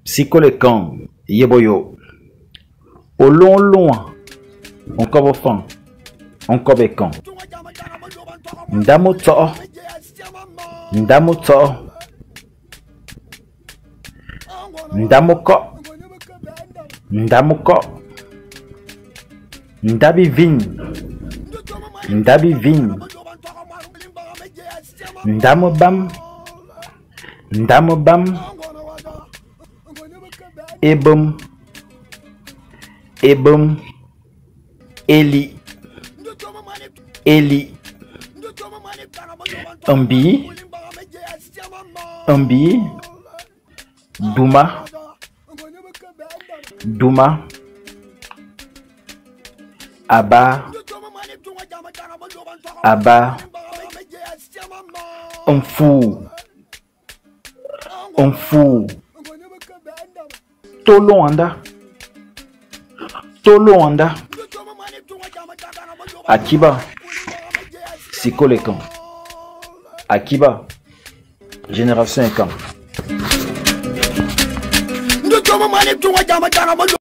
Sikôlô ékang yebe ôyo. Ôlun ô lô'a, nkobe ôfañ, nkobe ékang. Ndam otsô'o, ndam otsô'o, ndam ôkô'o, ndam ôkô'o, nda bivîn, nda bivîn, nda mebam, nda mebam, ébem, ébem, éli, éli, mbi, mbi, duma, duma, aba, aba, mfu, mfu, tôlô anda, tôlô anda, akiba, sikôlô ékang, akiba, génération ékang.